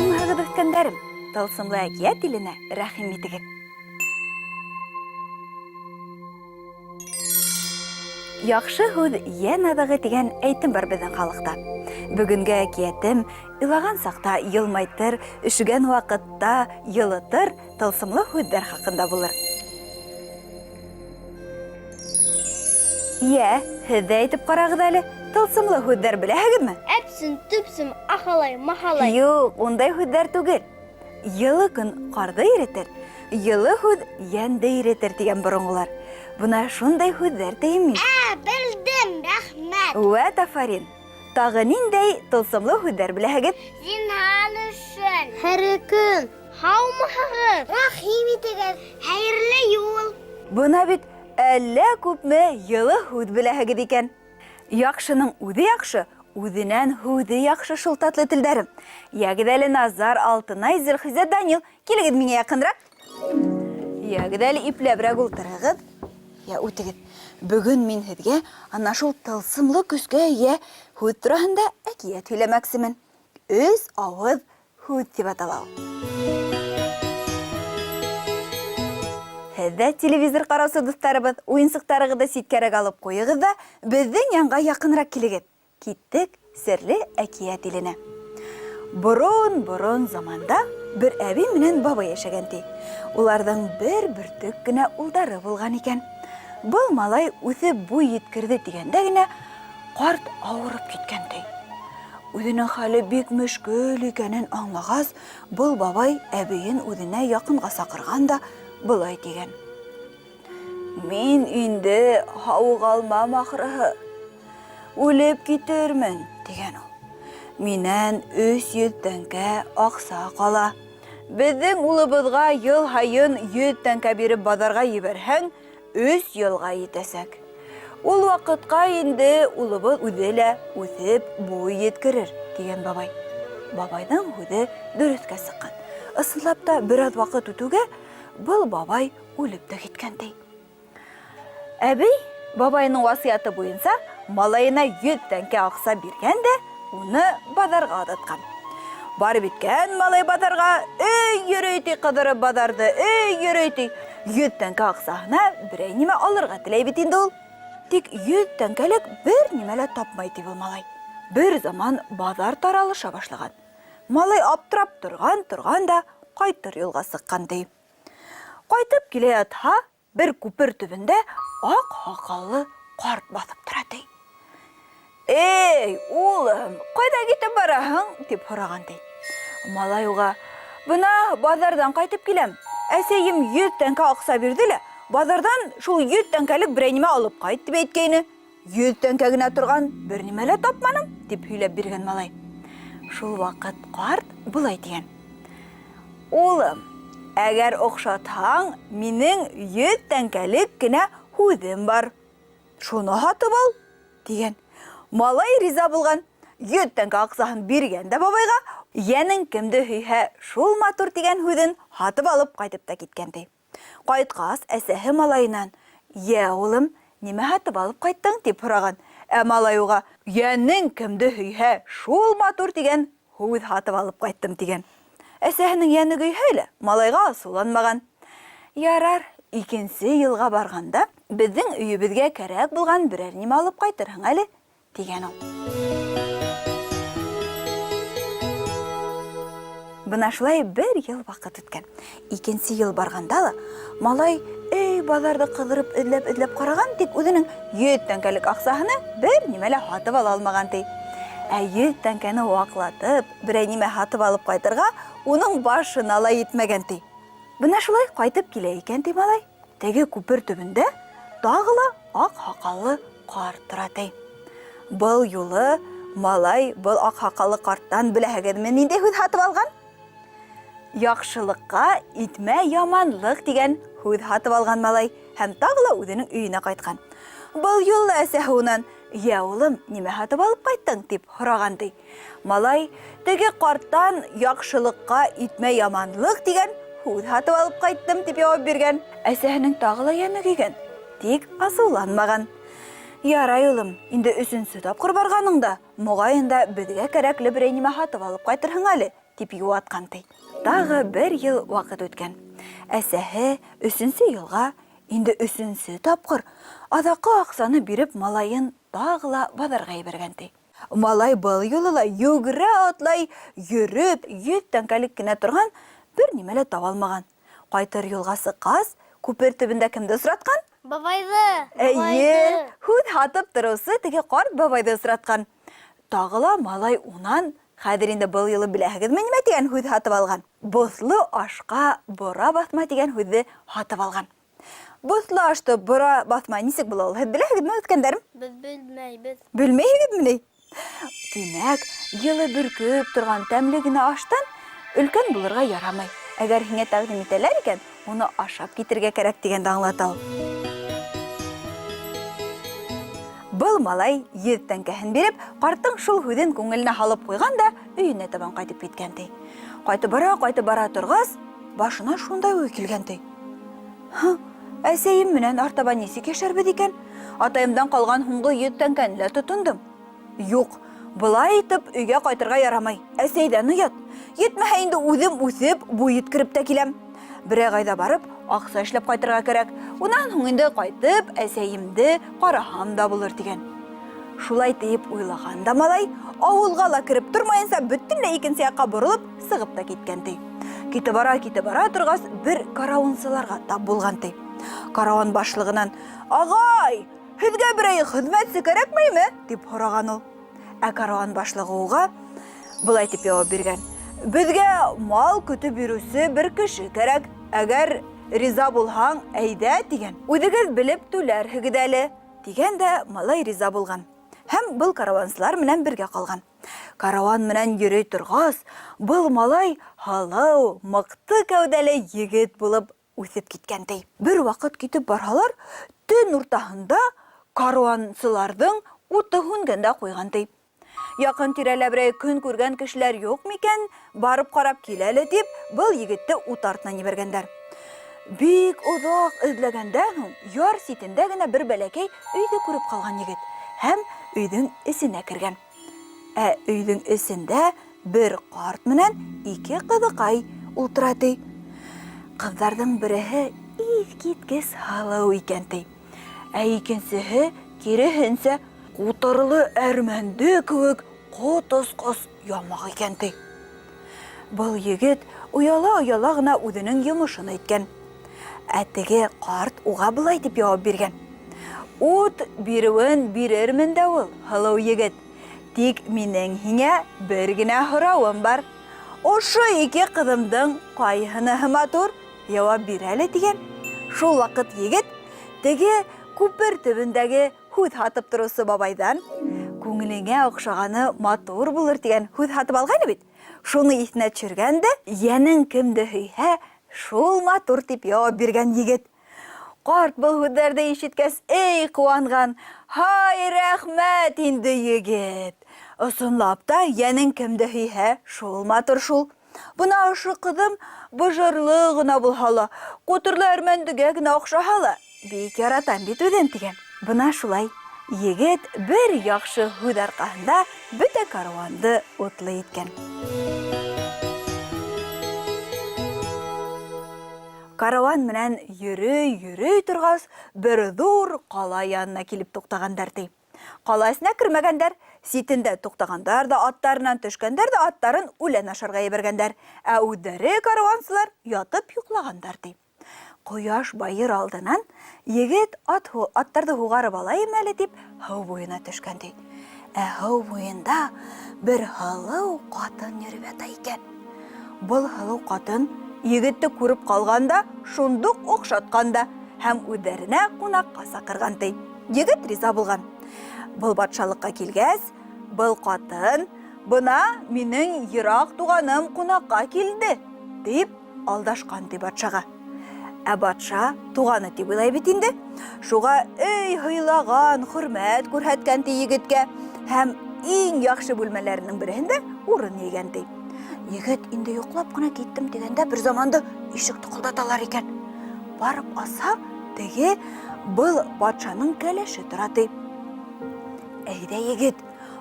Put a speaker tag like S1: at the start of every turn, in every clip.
S1: Һаумыһығыҙ, үҫкәндәрем! Тылсымлы әкиәт иленә рәхим итегеҙ! Яҡшы һүҙ йән аҙығы тигән әйтем бар беҙҙең халыҡта. Бөгөнгө әкиәтем илаған саҡта йылмайтыр, өшөгән ваҡытта йылытыр тылсымлы һүҙҙәр хаҡында булыр. Йә, һеҙ ҙә әйтеп ҡарағыҙ әле, тылсымлы һүҙҙәр беләһегеҙме?
S2: Әпсем, төпсем, ахалай, махалай.
S1: Юҡ, ундай һүҙҙәр түгел. Йылы көн ҡарҙы иретер, йылы һүҙ йәнде иретер тигән боронғолар. Бына шундай һүҙҙәр тейем мин.
S2: Ә, белдем, рәхмәт.
S1: Вәт афарин. Тағы ниндәй тылсымлы һүҙҙәр беләһегеҙ?
S2: Зинһар өсөн. Һәр көн. Һаумыһығыҙ! Рәхим итегеҙ! Хәйерле юл!
S1: Бына бит әллә күпме йылы һүҙ беләһегеҙ икән. Яҡшының үҙе яҡшы, үҙенән һүҙе яҡшы шул татлы телдәрем. Йәгеҙ әле Назар, Алтынай, Зөлхизә, Данил, килегеҙ миңә яҡынрак. Йәгеҙ әле ипләбрәк ултырығыҙ. Йә үтегеҙ. Бөгөн мин һеҙгә ана шул тылсымлы көскә эйә һүҙ тураһында әкиәт һөйләмәксемен. Өс ауыҙ Һүҙ дип атала ул. Һеҙ ҙә, телевизор ҡараусы дуҫтарыбыҙ, уйынсыҡтарығыҙҙы ситкәрәк алып ҡуйығыҙ ҙа, беҙҙең янға яҡыныраҡ килегеҙ. Киттек серле әкиәт иленә. Борон-борон заманда бер әби менән бабай йәшәгән ти. Уларҙың бер бөртөк кенә улдары булған икән. Был малай үҫеп буй еткерҙе тигәндә генә карт ауырып киткән ти. Үҙенең хәле бик мөшкөл икәнен аңлағас, был бабай әбейен үҙенә яҡынға саҡырған да былай тигән. Мин инде һауыға алмам ахырыһы. Үлеп китермен, тигән ул. Минән 300 тәңкә аҡса ҡала. Беҙҙең улыбыҙға йыл һайын 100 тәңкә биреп баҙарға ебәрһәң, Өс йылға етәсәк. Ул ваҡытҡа инде улыбыҙ үҙе лә үҫеп буй еткерер, тигән бабай. Бабайҙың һүҙе дөрөҫкә сыҡҡан. Ысынлап та, бер аҙ ваҡыт үтеүгә, был бабай үлеп тә киткән, ти. Әбей, бабайының васыяты буйынса, малаена 100 тәңкә аҡса биргән дә, уны баҙарға оҙатҡан. Барып еткән малай баҙарға, эй, йөрөй ти ҡыҙырып баҙарҙы, эй, йөрөй ти. 100 тәңкә аҡсаһына берәй нимә алырға теләй бит инде ул. Тик 100 тәңкәлек бер нимә лә тапмай ти был малай. Бер заман баҙар таралыша башлаган. Малай аптырап торган-торган да кайтыр юлга сыккан ти. Кайтып килә ятһа, Бер күпер төбендә ак һакаллы карт баҫып тора ти. Эй, улым, кайда китеп бараһың? дип һораган ти. Малай уға, Бына баҙарҙан ҡайтып киләм. Әсәйем 100 тәңкә аҡса бирҙе лә, баҙарҙан шул 100 тәңкәлек берәй нимә алып ҡайт дип әйткәйне. 100 тәңкә генә торган бер нимә лә тапманым, дип һөйләп биргән малай. Шул ваҡыт карт болай тигән. Улым, әгәр оҡшатһаң, минең 100 тәңкәлек кенә һүҙем бар. Шуны һатып ал, тигән. Малай риза булган. 100 тәңкә аҡсаһын биргән дә бабайга, йәнең кемде һөйһә, шул матур дигән һүҙен һатып алып ҡайтып та киткән, ти. Ҡайтҡас, әсәһе малайынан, Йә, улым, нимә һатып алып ҡайттың? дип һораған. Ә малай уға, Йәнең кемде һөйһә, шул матур дигән һүҙ һатып алып ҡайттым, тигән. Әсәһенең йәне көйһә лә, малайға асыуланмаған. Ярар, икенсе йылға барғанда, беҙҙең өйөбөҙгә кәрәк булған берәр нимә алып ҡайтырһың әле, тигән ул. Бына шулай бер йыл ваҡыт үткән. Икенсе йыл барғанда ла малай эй баҙарҙы ҡыҙырып эҙләп-эҙләп ҡараған, тик үҙенең 100 тәңкәлек аҡсаһына бер нимә лә һатып ала алмаған ти. Ә 100 тәңкәне ваҡлатып, берәй нимә һатып алып ҡайтырға уның башына ла етмәгән ти. Бына шулай ҡайтып килә икән ти малай. Теге күпер төбөндә тағы ла ак һакаллы карт тора ти. Был юлы малай был ак һакаллы карттан беләһегеҙме ниндәй һүҙ һатып алған? Яҡшылыҡҡа итмә яманлыҡ дигән һүҙ һатып алған малай һәм тағы ла үҙенең өйөнә ҡайтҡан. Был юлы әсәһе унан, Йә, улым, нимә һатып алып ҡайттың? дип һораған ти. Малай, теге карттан яҡшылыҡҡа итмә яманлыҡ дигән һүҙ һатып алып ҡайттым, дип яуап биргән. Әсәһенең тағы ла йәне көйгән, тик асыуланмаған. Ярай, улым, инде өсөнсө тапҡыр барғаныңда, моғайын да, беҙгә кәрәкле берәй нимә һатып алып ҡайтырһың әле, дип йыуаткан, ти. Тагы бер ел вакыт үткән. Әсәһе өченче елга, инде өченче тапкыр, азаккы акчаны биреп малаен тагы ла базарга җибәргән, ти. Малай был юлы ла йөгерә-атлай йөреп, 100 тәңкәлек кенә торган бер нимә лә таба алмаган. Кайтыр юлга сыккач, күпер төбендә кемде осраткан?
S2: Бабайды!
S1: Әйе, һүҙ һатып тороусы теге карт бабайды осраткан. Тагы ла малай унан, хәҙер инде был юлы беләһегеҙме нимә тигән һүҙ һатып алған? Боҫло ашҡа бора баҫма тигән һүҙҙе һатып алған. Боҫло ашты бора баҫма нисек була ул? Һеҙ беләһегеҙме, үҫкәндәрем?
S2: Беҙ белмәйбеҙ.
S1: Белмәйһегеҙме ни? Тимәк, йылы бөркөп торған тәмле генә аштан өлкән булырға ярамай. Әгәр һиңә тәкъдим итәләр икән, уны ашап китергә кәрәк тигәнде аңлата ул. Был малай 100 тәңкәһен биреп, карттың шул һүҙен күңеленә һалып ҡуйған да өйөнә табан ҡайтып киткән ти. Ҡайтып бара, ҡайтып бара торғас, башына шундай уй килгән ти. Һы, әсәйем менән артаба нисек йәшәрбеҙ икән? Атайымдан ҡалған һуңғы 100 тәңкәне лә тотондом. Юҡ, былай итеп өйгә ҡайтырға ярамай. Әсәйҙән оят. Етмәһә инде үҙем үҫеп, буй еткереп тә киләм. Берәй ҡайҙа барып, аҡса эшләп ҡайтырға кәрәк. Унан һуң инде ҡайтып, әсәйемде ҡараһам да булыр тигән. Шулай тиеп уйлаған да малай, ауылға ла кереп тормайынса, бөтөнләй икенсе яҡҡа боролоп, сығып та киткән ти. Китеп бара, китеп бара торғас, бер карауынсыларға тап булған ти. Карауан башлығынан, "Ағай, һеҙгә берәй хеҙмәтсе кәрәкмәйме?" дип һораған ул. Ә карауан башлығы уға былай дип яуап биргән: "Беҙгә мал көтөп йөрөүсе бер кеше кәрәк. Әгәр риза булһаң, әйҙә", тигән. "Үҙегеҙ белеп түләрһегеҙ әле", тигән дә малай риза булған. Һәм был карауансылар менән бергә ҡалған. Карауан менән йөрөй торғас, был малай һылыу, мыҡты кәүҙәле егет булып үҫеп киткән ти. Бер ваҡыт китеп барһалар, төн уртаһында каруансыларҙың уты һүнгән дә ҡуйған ти. Яҡын тирәлә берәй көн күргән кешеләр юҡ микән, барып ҡарап кил әле тип, был егетте ут артынан ебәргәндәр. Бик оҙаҡ эҙләгәндән һуң, яр ситендә генә бер бәләкәй өйҙө күреп ҡалған егет һәм өйҙөң эсенә кергән. Ә өйҙөң эсендә бер ҡарт менән ике ҡыҙыҡай ултыра ти. Ҡыҙҙарҙың береһе иҫ-киткес һылыу икән ти. Ә икенсеһе киреһенсә ҡутырлы әрмәнде кеүек ҡот осҡос ямаҡ икән ти. Был егет ояла-ояла ғына үҙенең йомошон әйткән. Ә теге ҡарт уға былай тип яуап биргән. Ут биреүен бирермен дә ул, һылыу егет. Тик минең һиңә бер генә һорауым бар. Ошо ике ҡыҙымдың ҡайһыныһы матур? Яуап бир әле, тигән. Шул ваҡыт егет теге күпер төбөндәге һүҙ һатып тороусы бабайҙан күңелеңә оҡшағаны матур булыр тигән һүҙ һатып алғайны бит. Шуны иҫенә төшөргән дә, йәнең кемде һөйһә, шул матур тип яуап биргән егет. Ҡарт был һүҙҙәрҙе ишеткәс, эй ҡыуанған. Һай, рәхмәт инде, егет! Ысынлап та, йәнең кемде һөйһә, шул матур шул. Бына ошо ҡыҙым быжырлы ғына булһа ла, ҡутырлы әрмәндегә генә оҡшаһа ла, бик яратам бит үҙен, тигән. Бына шулай, егет бер яҡшы һүҙ арҡаһында бөтә каруанды утлы иткән. Караван менән йөрөй-йөрөй торғас, бер ҙур ҡала янына килеп туҡтағандар, ти. Ҡала эсенә кермәгәндәр, ситендә туҡтағандар ҙа аттарынан төшкәндәр ҙә аттарын үлән ашарға ебәргәндәр, ә үҙҙәре каруансылар ятып йоҡлағандар, ти. Ҡояш байыр алдынан егет ат аттарҙы һуғарып алайым әле тип һыу буйына төшкән, ти. Ә һыу буйында бер һылыу ҡатын йөрөп ята икән. Был һылыу ҡатын егетте күреп ҡалған да, шундуҡ оҡшатҡан да һәм үҙҙәренә ҡунаҡҡа саҡырған, ти. Егет риза булған. Был батшалыҡҡа килгәс, был ҡатын, бына минең йыраҡ туғаным ҡунаҡҡа килде, тип алдашҡан ти батшаға. Ә батша туғаны тип уйлай бит инде. Шуға өй һыйлаған, хөрмәт күрһәткән ти егеткә һәм иң яҡшы бүлмәләренең береһендә урын йәйгән ти. Егет инде йоҡлап ҡына киттем тигәндә бер заманды ишек тыҡылдаталар икән. Барып асһа, теге был батшаның кәләше тора ти. Әйҙә, егет,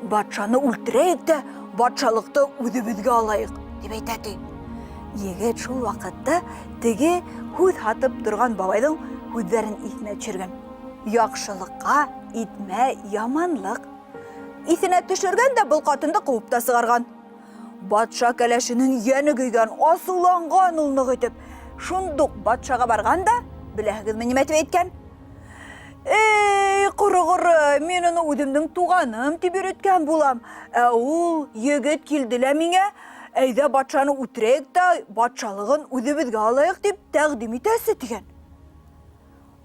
S1: батшаны үлтерәйек тә батшалыҡты үҙебеҙгә алайыҡ, Тип әйтә ти. Егет шул ваҡытта теге һүҙ һатып торған бабайҙың һүҙҙәрен иҫенә төшөргән. Яҡшылыҡҡа итмә яманлыҡ. Иҫенә төшөргән дә был ҡатынды ҡыуып та сығарған. Батша кәләшенең йәне көйгән, асыуланған ул ныҡ итеп. Шундук батшаға барған да, беләһегеҙме, нимә тип әйткән? Эй, ҡороғоро, мин уны үҙемдең туғаным тип өйрәткән булам. Ә ул егет килде лә миңә, әйҙә батшаны үтерәйек тә, батшалығын үҙебеҙгә алайыҡ тип тәҡдим итәсе тигән.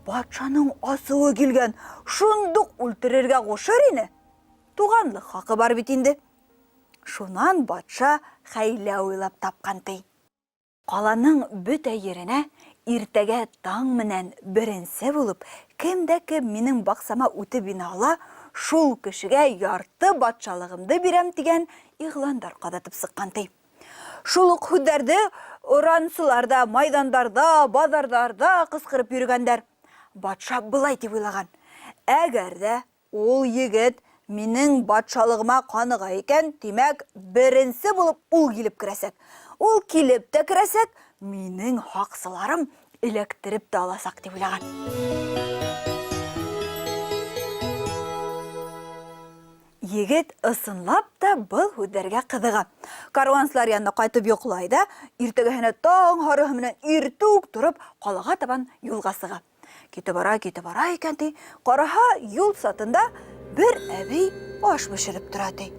S1: Батшаның асыуы килгән, шундук үлтерергә ҡушыр ине. Туғанлыҡ хаҡы бар бит инде. Шунан батша хәйлә уйлап тапҡан ти. Ҡаланың бөтә еренә иртәгә таң менән беренсе булып кем дә кем минең баҡсама үтеп инә ала, шул кешегә ярты батшалығымды бирәм тигән иғландар ҡаҙатып сыҡҡан ти. Шул уҡ һүҙҙәрҙе орансылар да майҙандарҙа, баҙарҙарҙа ҡысҡырып йөрөгәндәр. Батша былай тип уйлаған: әгәр ҙә Ул егет минең батшалығыма ҡаныға икән, тимәк, беренсе булып ул килеп керәсәк. Ул килеп тә керәсәк, минең һаҡсыларым эләктереп тә аласаҡ, тип уйлаған. Егет ысынлап та был һүҙҙәргә ҡыҙыға. Каруансылар янына ҡайтып йоҡлай ҙа, иртәгәһенә таң һарыһы менән иртүк тороп, ҡалаға табан юлға сыға. Китеп бара, китеп бара икән ти. Ҡараһа, юл сатында бер әбей аш бешереп тора ти.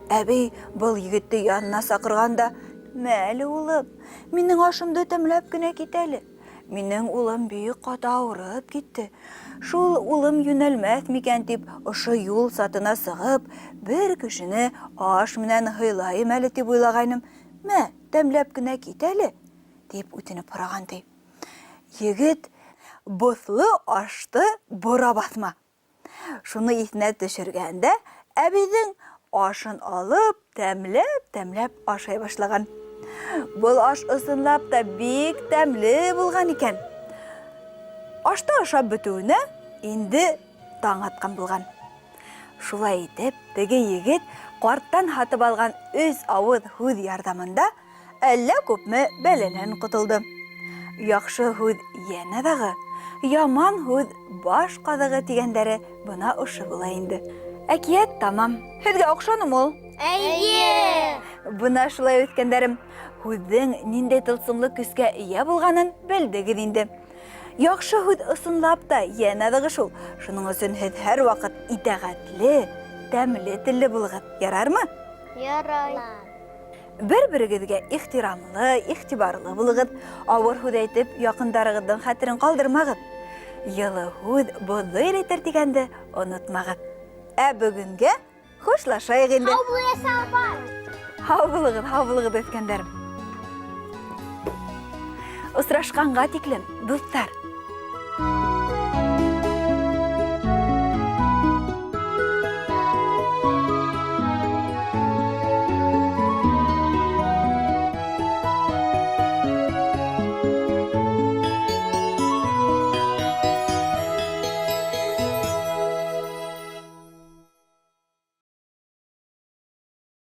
S1: Әбей был егетте янына саҡырған да, "Мәле, улым, минең ашымды тәмләп кенә кит әле. Минең улым бик ҡаты ауырып китте. Шул улым йүнәлмәҫ микән тип, ошо юл сатына сығып, бер кешене аш менән һыйлайым әле тип уйлағайным. Мә, тәмләп кенә кит әле", тип үтенеп һораған ти. Егет боҫло ашты бора баҫма. Шуны иҫенә төшөргән дә, әбейҙең ашын алып, тәмләп-тәмләп ашай башлаған. Был аш ысынлап та бик тәмле булған икән. Ашты ашап бөтөүенә инде таң атҡан булған. Шулай итеп, теге егет ҡарттан һатып алған өс ауыҙ һүҙ ярҙамында әллә күпме бәләнән ҡотолдо. Яҡшы һүҙ йән аҙағы, яман һүҙ баш ҡаҙығы тигәндәре бына ошо була инде. Әкиәт тамам. Һеҙгә оҡшанымы ул?
S2: Эйе!
S1: Бына шулай, үҫкәндәрем, һүҙҙең ниндәй тылсымлы көскә эйә булғанын белдегеҙ инде. Яҡшы һүҙ ысынлап та йән аҙығы шул. Шуның өсөн һеҙ һәр ваҡыт итәғәтле, тәмле телле булығыҙ. Ярармы?
S2: Ярай.
S1: Бер-берегеҙгә ихтирамлы, иғтибарлы булығыҙ. Ауыр һүҙ әйтеп, яҡындарығыҙҙың хәтерен ҡалдырмағыҙ. Йылы һүҙ боҙҙо иретер тигәнде онотмағыҙ. Ә бөгөнгә хушлашайыҡ инде.
S2: Һау бул, апай.
S1: Һау булығыҙ, һау булығыҙ, үҫкәндәрем. Осрашҡанға тиклем, дуҫтар.